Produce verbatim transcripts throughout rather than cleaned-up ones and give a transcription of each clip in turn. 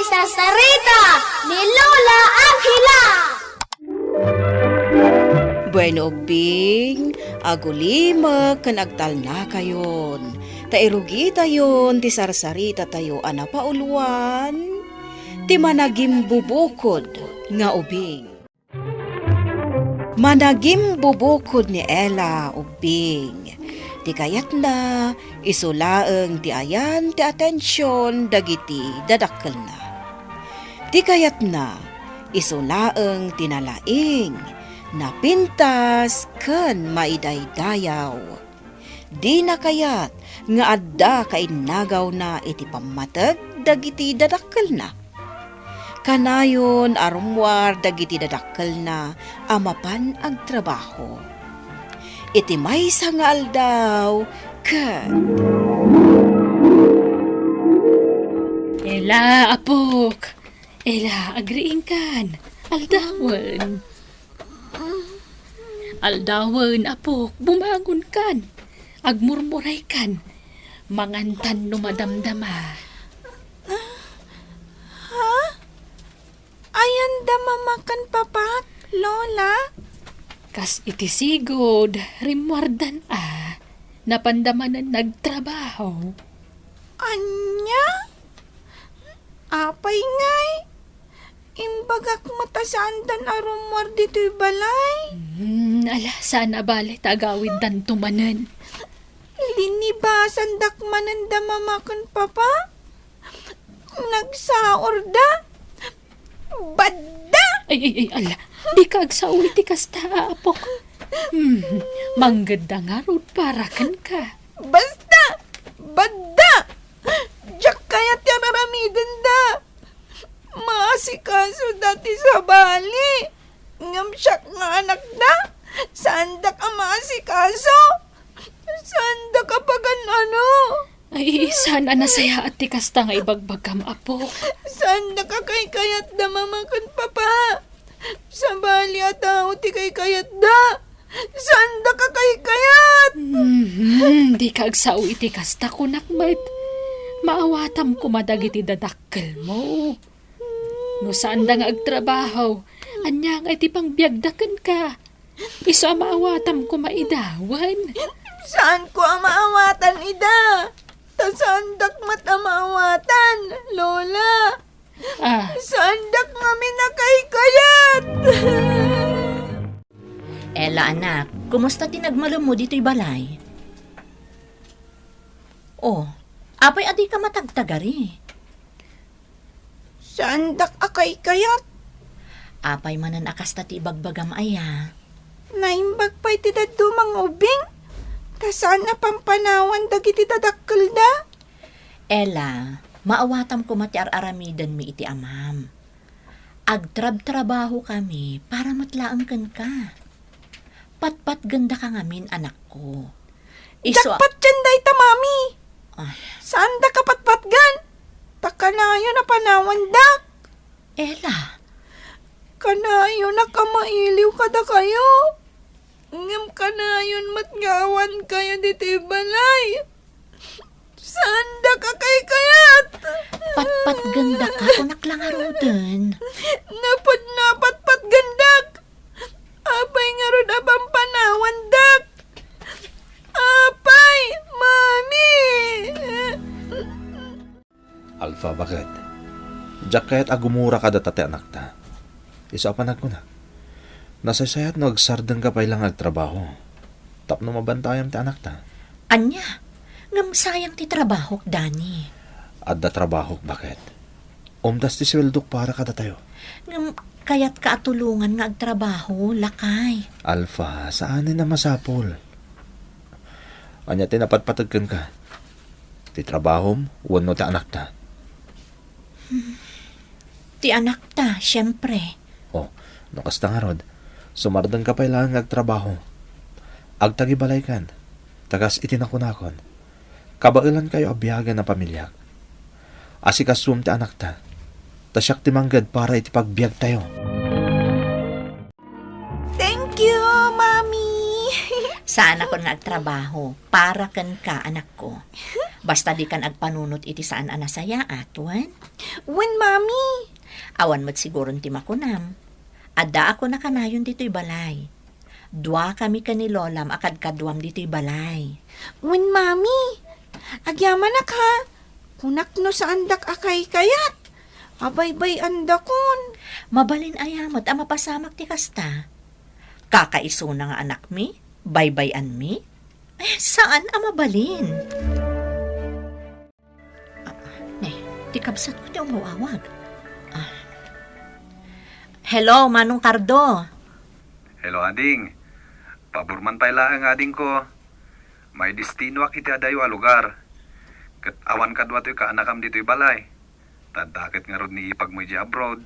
Sarsarita ni Lola Angela. Bueno, ubbing, agulimek ken agtalnakayon, ta irugitayon ti sarsaritatayo a napauluan, ti managimbubukod nga ubing. Managimbubukod ni Ella ubbing. Ti kayatna, isu laeng ti ayan ti atension dagiti dadakkelna. Ti kayatna, isu laeng ti nalaing, napintas, ken maidaydayaw. Dina kayat nga adda kainnagawna iti pammateg dagiti dadakkelna. Kanayon a rummuar dagiti dadakkelna a mapan agtrabaho. Iti maysa nga aldaw, ket Ella, apok. Ella, agriingkan. Aldawen. Aldawen, apok, bumangonkan. Agmurmuraykan. Mangantan no madamdama. Ha? Ayan da mama ken papak, Lola? Kas iti sigud, rimmuardan a. Napanda manen nagtrabaho. Ania? Apay ngay? Imbagak met a saandan a rummuar ditoy balay. Hmm, ala, saan a bale ta agawiddanto manen. Linibasandak manen da mama ken papa. Nagsaorda. Badda! Ay, ay, ay, ala. Dika agsao iti kasta, apok. Hmm, manggedda ngarud para kenka. Basta! Badda! Diak kayat ti ar-aramidenda. Maasikasoda ti sabali. Ngem siak nga anakda, saandak a maasikaso. Saandak a pagan-ano. Ay, saan a nasayaat ti kasta nga ibagbagam, apok. Saandak a kaykayat da mama ken papa. Sabali a tao ti kaykayatda. Saandak a kaykayat. Mhm, dika agsao iti kasta, kunak met. Maawatam koma dagiti dadakkelmo. No saanda nga agtrabaho, ania nga iti pangbiagda kenka? Isu a maawatam koma ida, wen? Saanko a maawatan ida. Ta saandak met a maawatan, Lola. Ah. Saandak ngamin a kaykayat. Ella, anak, kumusta ti nagmalemmo ditoy balay? Oh, apay a dika matagtagari? Saandak a kaykayat. Apay manen a kasta ti ibagbagam aya? Naimbag pay ti dadduma nga ubing, ta saan a pampanawan dagiti dadakkelda. Ella, maawatam koma ti ar-aramidenmi iti amam. Agtrabtrabahokami para met laeng kenka. Patpatgendaka ngamin, anakko. Isu a- Diak patgen dayta, Mami. Ay. Saandak a patpatgen? Ta kanayon a panawandak. Ella. Kanayonak a mailiw kadakayo. Ngem kanayon met nga awankayo ditoy balay. Saandak a kaykayat. Patpatgendaka, kunak la ngaruden. Napud napatpatgendak. Apay ngarud a pampanawandak? Apay, Mami! Alfa, baket. Diak kayat a gumura kadata ti anakta. Isu a panagkunak, nasaysayat no agsardengka pay la nga agtrabaho tapno mabantayam ti anakta. Ania? Ngem sayang ti trabahok, Dani. Adda trabahok, baket. Umdas ti sueldok para kadatayo. Ngem kayatka a tulongan nga agtrabaho, lakay. Alfa, saanen a masapul. Ania ti napatpateg kenka? Ti trabahom wenno ti anakta? Ti anakta, siempre. Oh, no kasta ngarud, sumardengka pay laeng nga agtrabaho. Agtagibalaykan, ta kas iti nakunakon, kabaelankayo a biagen a pamiliak. Asikasuem ti anakta, ta siak ti mangged para iti pagbiagtayo. Thank you, Mami. Saanakon nga agtrabaho para kenka, anakko. Basta dikan agpanunot iti saan a nasayaat, wen? Wen, Mami. Awan met siguron ti makunam. Adda a kuna kanayon ditoy balay. Duakami ken ni Lolam a kadkaduam ditoy balay. Wen, Mami. Agyamanak, ha? Kunak no saandak a kaykayat. Abaybay-andakon. Mabalin aya met a mapasamak ti kasta? Kakaisuna nga anakmi? Baybay-anmi? Eh, saan a mabalin? Ah, ne, ti kabsatko ti umaw-awag. Ah. Hello, Manong Cardo. Hello, ading. Pabor man pay laeng, adingko. Maidestinoak iti adayo a lugar. Ket awan kadua toy kaanakam ditoy balay. Ta adda ket ngarud ni ipagmo idiay abroad.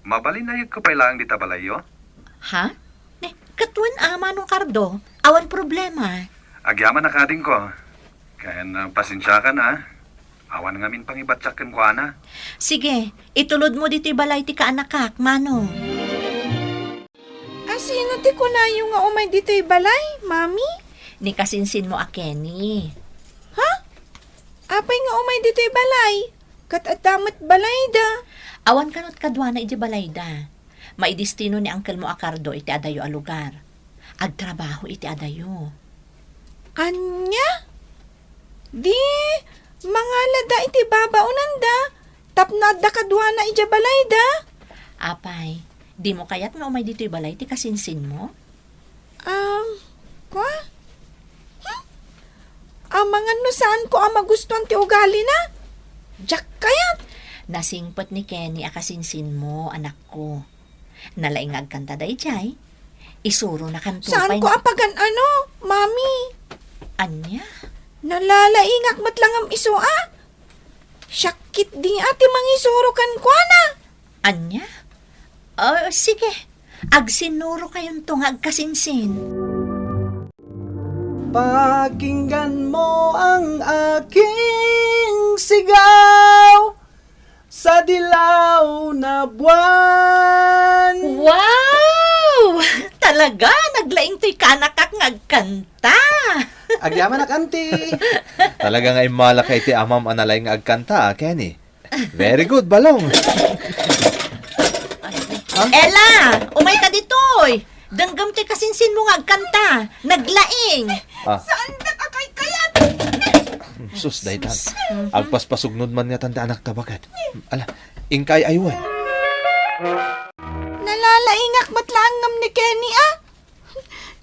Mabalin a yegko pay laeng dita balayyo? Ha? Ne, ket wen a, Manong Cardo, awan problema. Agyamanak, adingko. Ken, ah, pasensiakan, a. Awan ngamin pangibatsiak kenkuana. Sige, itulodmo ditoy balay ti kaanakak, Manong. A, sino ti kunayo nga umay ditoy balay, Mami? Ni kasinsinmo a Kenny. Ha? Apay nga umay ditoy balay? Ket adda met balayda. Awan kano ti kaduana iti balayda. Maidestino ni angkelmo a Cardo iti adayo a lugar. Agtrabaho iti adayo. Ania? Di, mangalada iti babaonanda, tapno adda kaduana idiay balayda? Apay, dimo kayat nga umay ditoy balay ti kasinsinmo? Um, kua? Hmm? Amangan no saanko a magustuan ti ugalina? Diak kayat. Nasingpet ni Kenny a kasinsinmo, anakko. Nalaing nga agkanta daydiay. Isuronakanto pay. Saanko a pagan-ano, Mami? Ania? Nalalaingak met la ngem isu a. Siak ketdi a ti mangisuro kenkuana. Ania? Ah, sige. Agsinnurokayonto nga agkasinsin. Pakinggan mo ang aking sigaw sa dilaw na buwan. Wow! Talaga, naglaing toy kaanakak nga agkanta. Agyamanak, auntie. Talaga nga immala ka iti amam a nalaing nga agkanta, a, Kenny. Very good, Balong. Ella, umay ka ditoy. Denggem toy kasinsinmo nga agkanta. Naglaing. Ah. Saandak a kaykayat? Sus, daytan. Agpaspasugnod man ngatan ti anakta baket. Ala, inka ay-aywan. Nalalaingak met laeng ngem ni Kenny, a.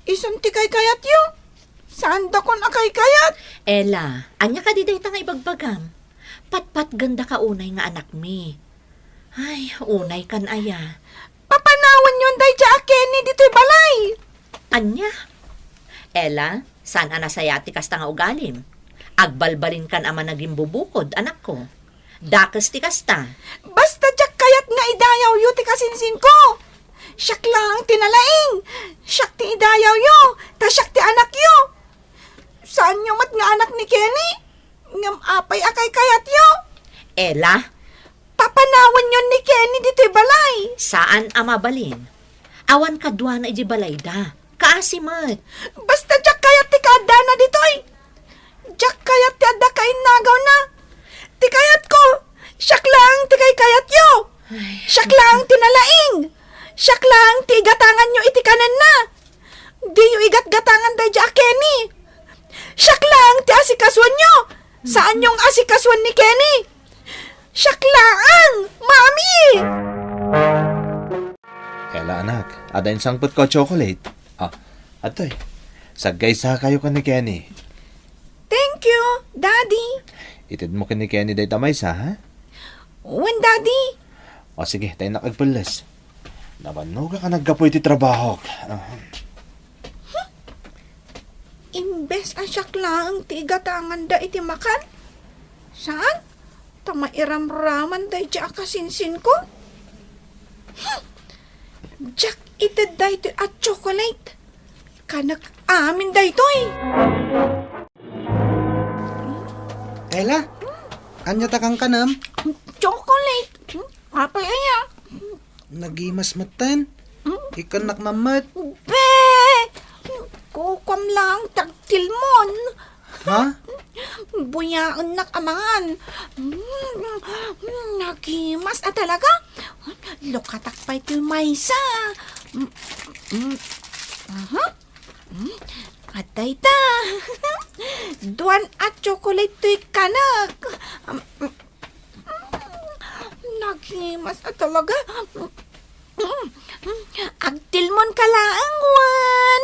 Isun ti kaykayatyo. Saandakon a kaykayat. Ella, ania kadi dayta nga ibagbagam? Patpatgenda ka unay nga anakmi. Ay, unay kan aya. Papanawanyon daydiay a Kenny ditoy balay. Ania? Ella, saan a nasayaat ti kasta nga ugalim? Agbalbalinkan a managimbubukod, anakko. Dakes ti kasta. Basta diak kayat nga idayawyo ti kasinsinko. Siak laeng ti nalaing. Siak ti idayawyo, ta siak ti anakyo. Saanyo met nga anak ni Kenny? Ngem apay a kaykayatyo? Ella? Papanawanyon ni Kenny ditoy balay. Saan a mabalin. Awan kaduana idiay balayda. Kaasi met. Basta diak kayat ti kaaddana ditoy. Diak kayat ti adda kainnagawna. Ti kayatko, siak laeng ti kaykayatyo. Ay. Siak laeng ti nalaing. Siak laeng ti igatanganyo iti kanenna. Diyo igatgatangan daydiay a Kenny. Siak laeng ti asikasuanyo. Saanyo nga asikasuan ni Kenny. Siak laeng, Mami! Ella, anak, adda insangpetko a chocolate. Ah, adtoy. Saggaysakayo ken ni Kenny. Thank you, Daddy. Itedmo ken ni Kenny dayta maysa, ha? Wen, Daddy. O sige, ta innak agpelles. Nabannogak a naggapu iti trabahok. Ah. Imbes a siak laeng ti igatanganda iti makan, saan? Ta mairamraman daydiay a kasinsinko. Hmm. Diak ited daytoy a chocolate. Kanek amin daytoy. Ella, ania ta kankanem? Chocolate. Hmm? Apay aya? Nagimas metten. Hmm? Ikannak mammet. Be! Kukuam lang ti agtilmon. Ha? Buyaennak a mangan. Mm, mm, nagimas a talaga. Lukatak pay ti maysa. Mm, mm, aha. Mm, adda ita. Duan a chocolate toy kanek. Mm, mm, mm, nagimas a talaga. Mm, mm, agtilmon ka laeng, wen.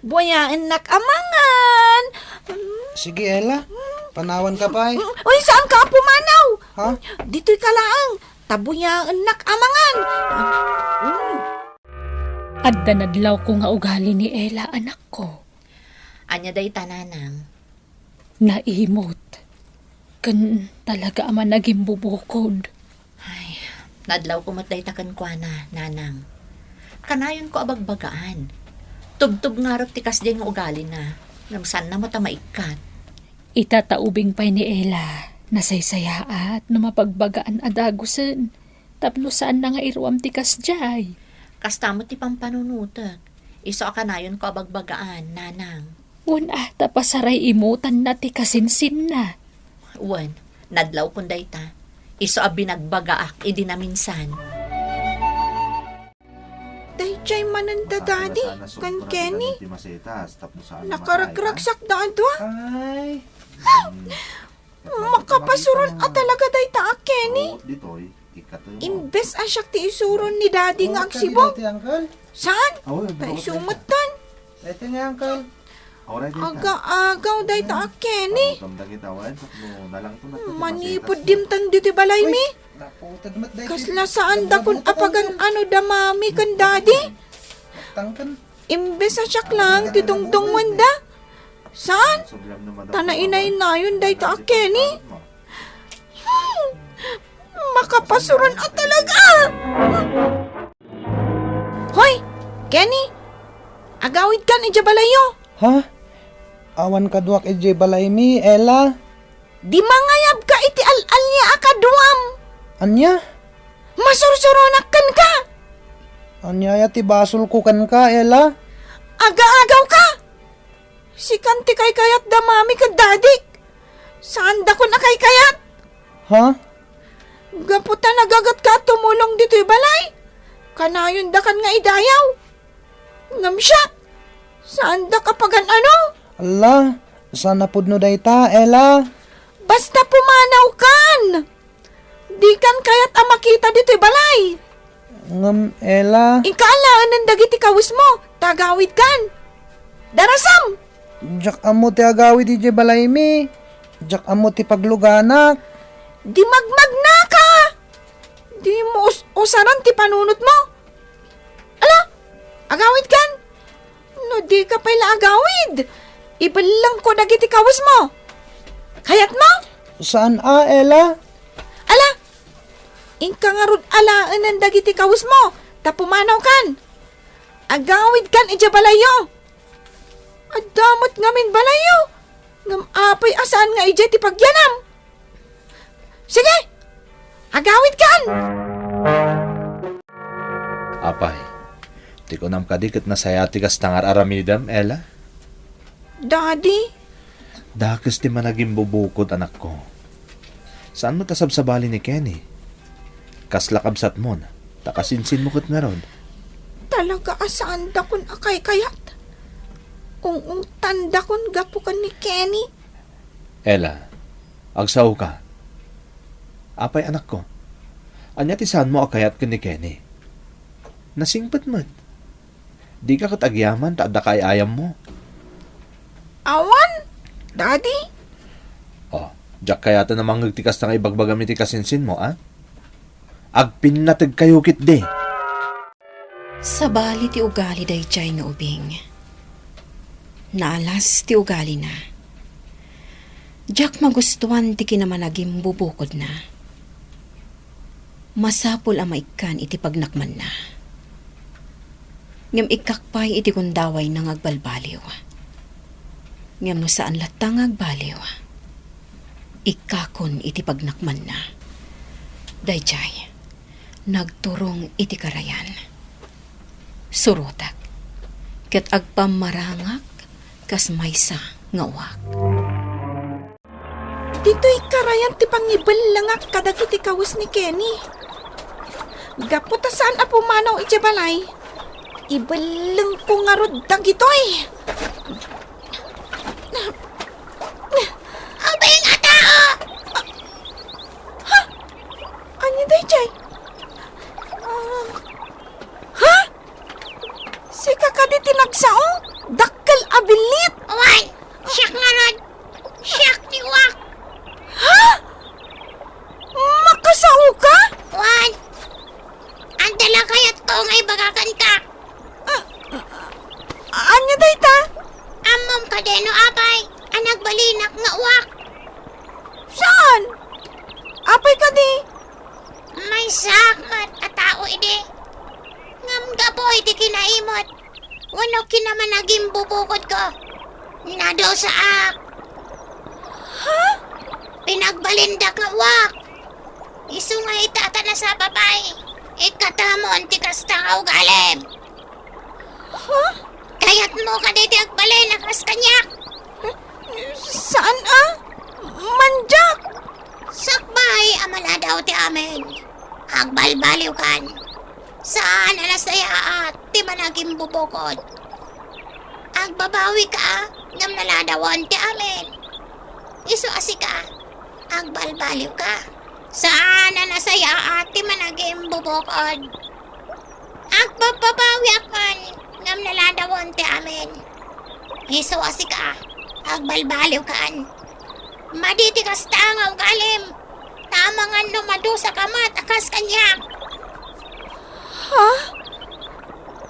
Buyaennak a mangan. Mm. Sige, Ella. Panawan ka pay. Mm, uy, saan ka pumanaw? Ha? Ditoy ka laeng. Ta buyaennak a mangan. Mm. Adda nadlawko nga ugali ni Ella, anakko. Ania dayta, nanang? Naimot. Ken talaga a managimbubukod. Ay, nadlawko met dayta kenkuana, nanang. Kanayonko a bagbagaan. Tubtob ngarud ti kasdiay nga ugalina. Ngem saanna met a maikkat. Ita ta ubing pay ni Ella, nasaysayaat no mapagbagaan a dagusen. Tapno saanna nga iruam ti kasdiay. Kasta met ti pampanunotek. Isu a kanayonko a bagbagaan, nanang. Wen a, ta pasaray-imutanna ti kasinsinna. Wen, nadlawkon dayta. Isu a binagbagaak idi naminsan. Daydiay manen da Daddy ken Kenny. Nakaragragsakda a dua. Ay. Makapasuron a talaga dayta a Kenny. Imbes a siak ti isuron ni Daddy nga agsibong. Saan? Ta isu metten. Aga-agaw dayta a Kenny. Manipud dimteng ditoy balaymi. Kasla saandakon a pagan-ano da Mami ken Daddy. Imbes a siak lang ti dungdungwenda. Saan? Ta nainaynayon dayta a Kenny. Hmm. Makapasuron a talaga. Hoy, Kenny! Agawidkan idiay balayyo. Ha? Awan kaduak idiay balaymi, Ella. Di mangayabka iti al-alia a kaduam. Ania? Masursuronak kenka. Ania aya ti basolko kenka, Ella? Aga-agawka. Sikan ti kaykayat da Mami ken Daddy. Saandakon a kaykayat. Ha? Gapu ta nagagatka a tumulong ditoy balay, kanayondakan nga idayaw. Ngem siak, saandak a pagan-ano. Alla, saan a pudno dayta, Ella? Basta pumanawkan! Dikan kayat a makita ditoy balay. Ngem, Ella. Inka alaenen dagiti kawesmo, ta agawidkan. Darasam! Diak ammo ti agawid idiay balaymi. Diak ammo ti pagluganak. Di magmagnaka! Dimo us-usaran ti panunotmo. Ala, agawidkan! No dika pay la agawid, ibellengko dagiti kawesmo. Kayatmo? Saan a, Ella. Ala, inka ngarud alaenen dagiti kawesmo, ta pumanawkan. Agawidkan idiay balayyo. Adda met ngamin balayyo. Ngem apay a saan nga idiay ti pagyanam? Sige! Agawidkan! Apay, ti kunam kadi ket nasayaat ti kasta nga ar-aramidem, Ella? Daddy? Dakes ti managimbubukod, anakko. Saan met a sabsabali ni Kenny? Kasla kabsatmon, ta kasinsinmo ket ngarud. Talaga a saandakon a kaykayat. Ung-ungtandakon gapu ken ni Kenny. Ella, agsaoka. Apay, anakko, ania ti saanmo a kayat ken ni Kenny? Nasingpet met. Dika ket agyaman ta adda kaay-ayammo. Awan, Daddy. Oh, diak kayaten a mangngeg ti kasta nga ibagbagam iti kasinsinmo, a? Agpinnategkayo ketdi. Sabali ti ugali daydiay nga ubing. Naalas ti ugalina. Diak magustuan ti kinamanagimbubukod na. Masapul a maikkan iti pagnakmanna. Ngem ikkak pay iti gundawayna nga agbalbaliw. Ngem no saan latta nga agbaliw, ikkakon iti pagnakmanna. Daydiay, nagturong iti karayan. Surotek, ket agpammarangak kas maysa nga uwak. Ditoy karayan ti pangibellengak kadagiti kawes ni Kenny. Gapu ta saan a pumanaw idiay balay, ibellengko ngarud dagitoy. Ubing a tao! Ha? Ania daydiay? Ah, ha? Sika kadi ti nagsao? Dakkel a billit? Wen, siak ngarud. Siak ti uwak. Ha? Makasaoka? Wen, adda la kayatko nga ibaga kenka. Ah, ania dayta? Ammom kadi no apay a nagbalinak nga uwak? Saan? Apay kadi? Maysaak met a tao idi. Ngem gapu iti kinaimut wenno kinamanagimbubukodko, nadusaak. Ha? Pinagbalindak nga uwak. Isu nga ita ta nasapa pay, ikkatamon ti kasta nga ugalim. Ha? Kayatmo kadi ti agbalin a kas kaniak? Saan a? Mandiak! Sakbay a maladaw ti amin, agbalbaliwkan. Saan a nasayaat ti managimbubukod. Agbabawika ngem naladawan ti amin. Isu a sika, agbalbaliwka. Saan a nasayaat ti managimbubukod. Agbabbabawiak man ngem naladawan ti amin. Isu a sika, agbalbaliwkan. Madi ti kasta nga ugalim, ta amangan no madusaka met a kas kaniak. Ha?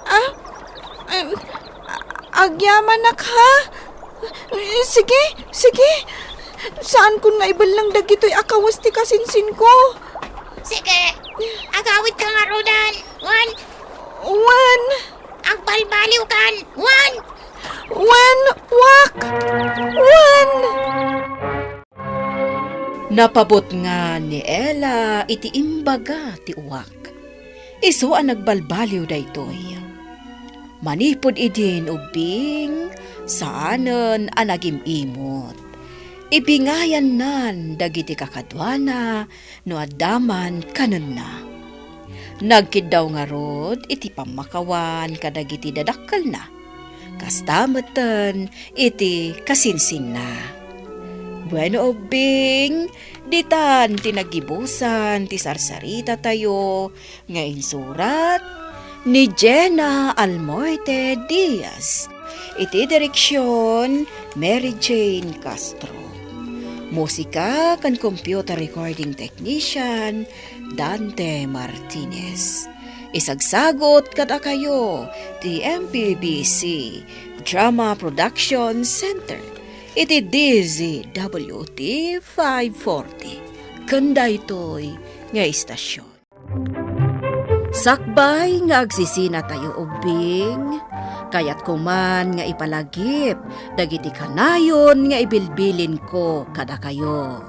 Ah? Em, agyamanak, ha? Sige, sige. Saankon nga ibelleng dagitoy a kawes ti kasinsinko. Sige, agawidka ngaruden. Wen. Wen. Agbalbaliwkan. Wen. Wen, uwak. Wen. Napabutngan ni Ella iti imbaga ti uwak. Isu a nagbalbaliw daytoy. Manipud idin ubbing, saanen a nagim-imot. Ibingayannan dagiti kakaduana no adda man kanenna. Nagkiddaw ngarud iti pammakawan kadagiti dadakkelna. Kasta metten iti kasinsinna. Bueno, ubbing, ditan ti naggibusan ti sarsaritatayo nga insurat ni Jenna Almoite Diaz. Iti direksion, Mary Jane Castro. Musika ken computer recording technician, Dante Martinez. Isagsagut kadakayo ti M P B C Drama Production Center iti D Z W T five forty ken daytoy nga istasyon. Sakbay nga agsisinatayo ubbing, kayatko man nga ipalagip dagiti kanayon nga ibilbilinko kadakayo.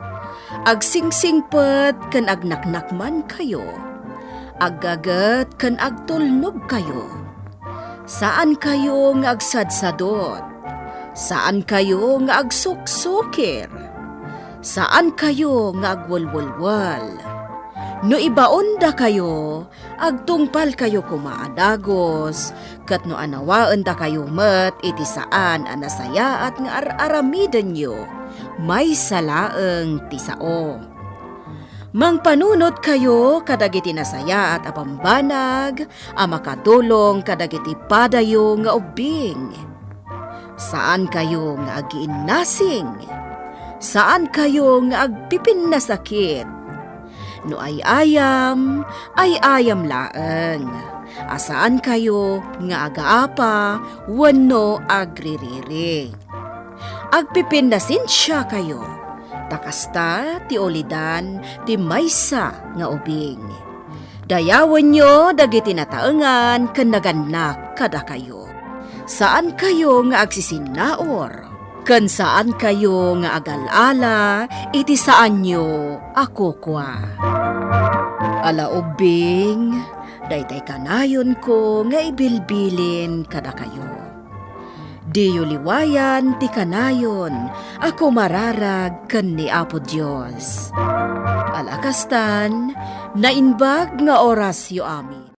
Agsingsingpet ken agnaknakmankayo. Aggaget ken agtulnogkayo. Saankayo nga agsadsadot. Saankayo nga agsuksukir. Saankayo nga agwelwelwel. No ibaondakayo, agtungpalkayo koma a dagus, ket no anawaendakayo met iti saan a nasayaat nga ar-aramidenyo, maysa laeng ti sao. Mangpanunotkayo kadagiti nasayaat a bambanag a makatulong kadagiti padayo nga ubbing. Saankayo nga agiinnasing. Saankayo nga agpipinnasakit. No ay-ayam, ay-ayam laeng. A saankayo nga agaapa wenno agririri. Agpipinnasensiakayo, ta kasta ti ulidan ti maysa nga ubing. Dayawenyo dagiti nataengan ken nagannak kadakayo. Saankayo nga agsisinnaur, ken saankayo nga agal-ala iti saanyo a kukua. Ala ubbing, daytay kanayonko nga ibilbilin kadakayo. Diyo liwayan ti kanayon a kumararag ken ni Apo Dios. Ala kastan, naimbag nga orasyo amin.